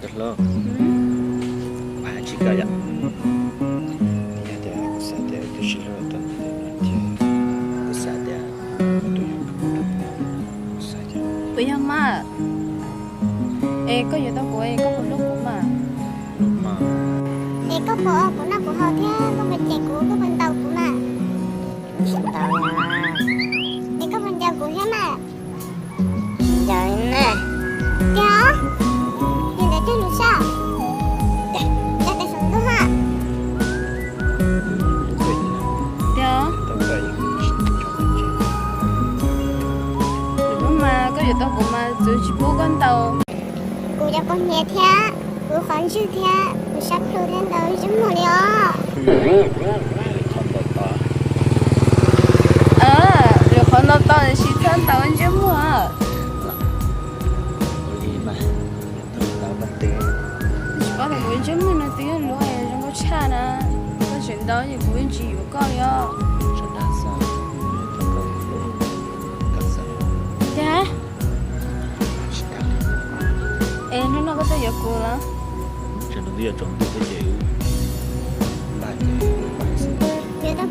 Hlob, kuv hais tsis koj yom. Yog tias kuv xav tias wb twb sib hlub tau ntev no ces kuv xav tias wb tus yuav kuv xav tias. Puas yog mas? Es koj yuav tau kuv es koj puas hlub kuv mas? Es koj puas ua kuv noj kuv haus thiab koj puas cem kuv, koj puas ntaus kuv mas? Es koj puas nco kuv thiab mas? Nco na. Tiag, yog ntawd cog lus sab, cas tes saum ntuj ha. Tiag, lwm hnub mas koj yuav tau kuv mas txwv tsis pub koj ntaus. Kuv cov poj niam thiab kuv qhov ntswg thiab kuv sab plhu thiab ntaus ntsej muag li os. Lwm qhov ntaus tau tiam sis txhob ntaus ntsej muag. Tsis paub tias kuv ntsej muag no twb yog luaj zoo nkauj tshaj na. Koj tseem ntaus ces kuv yeej tsis yuav koj li os. Cas? Es hnub no koj tuaj yuav kuv los? Yuav tau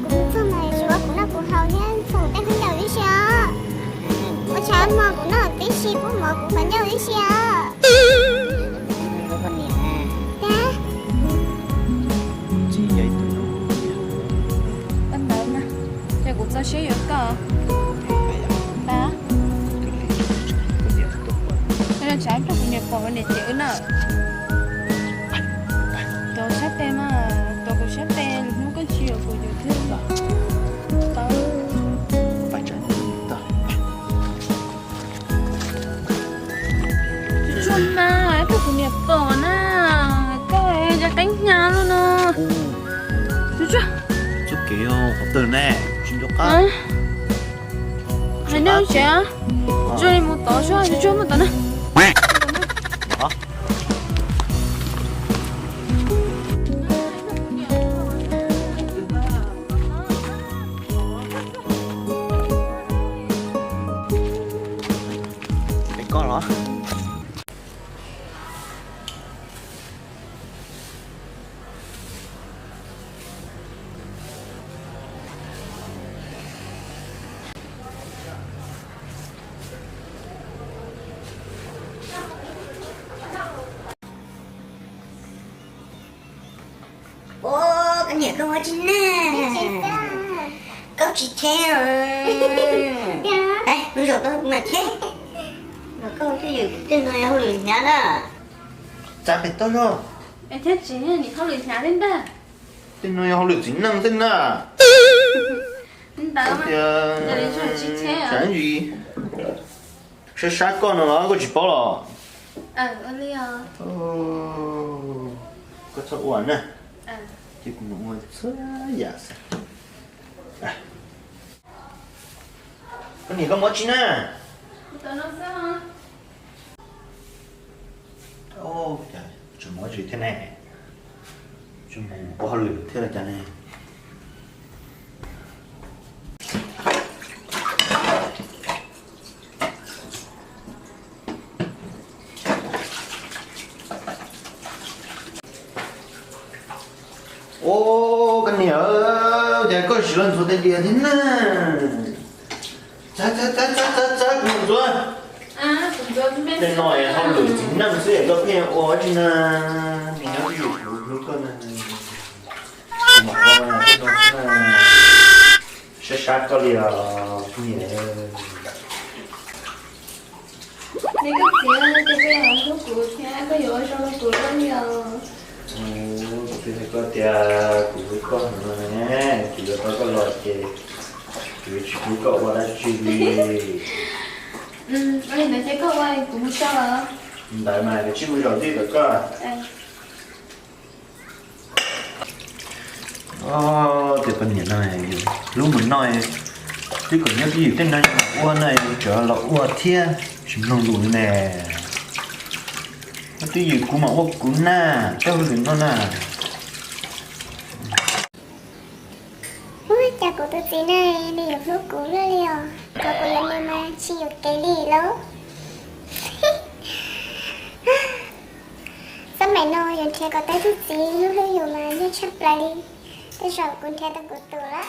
kuv mus txog mas tsis ua kuv noj kuv haus thiab txog tej phooj ywg tib si os. Ua tshaj mog kuv noj tib si pub mov kuv phooj ywg tib si os. Cas? Koj ntawd na, ces kuv txo siab yuav koj. Koj los tsav rau kuv niam pom kuv niam cem wb na. Tos sab tes mas, tos kuv sab tes, lwm hnub koj tsis yuav kuv yuav thiab. Tsuag mas, rau kuv niam pom na, koj cov qeeb hnyav no no. Tsuag, txuj kev qhov twg ne, tsis nco qab. Hais nej tsev, zoo li mus tod, tsuag tsuag mus tod na. Es koj los? Ua, koj niam koj ua tsis nag, koj tsis cheb. Lub zaum tau mas cheb. Koj twb yog tej no yog hauj lwm hnyav na. Txav pem toj zog. Thiab tsev nim hauj lwm hnyav thiab ntag. Tej no yog hauj lwm txiv neej xwb na. Ntawd tias tsis cheb, sab sab koj no los koj tsis paub los? Koj txhob ua na. Ces kuv mus ua txhua yam xwb. Koj niam koj mus tsis na? Tseem mus tsis thiab ne? Tseem mus ua hauj lwm thiab los cas ne? Ua, koj niam, cas koj sim los ntxuav tais diav thiab na? Txav, txav, txav, txav, txav, kuv ntxuav. Tej no hauj lwm txiv neej xwb es koj pheej ua tsis na. Nim no kuv hlub koj na. Kuv mam ua tej no xwb na. Sab sab koj li os niam. Neb koj txiv, ces koj yuav hlub kuv thiab koj yuav ua zoo rau kuv luaj li os. Kuv twb hais koj tias kuv hlub koj heev no ne, kuv yuav tau koj los ces kuv yuav tsis pub koj ua dab tsi li. Ua li ntawd ces koj ua, kuv mus so os. Ntawd mas kav tsij mus zaum ntej kom koj. Tias poj niam no, lub mus no, twb kom nyob twj ywm tej no ua na, tseem los ua thiab, tsis mloog lus li ne. Nyob twj ywm kuv mam ua kuv na, koj ua lwm no na. Ua cas kuv tus txiv ne, nws yuav hlub kuv luaj li os, thaum kuv yuav nws mas tsis yuam kev li lauj. Tam no yuav nrhiav kom tau ib tug txiv hlub hlub yus mas nyuaj tshaj plaws li. Tej zaum kuv nrhiav tau kuv tus lawm.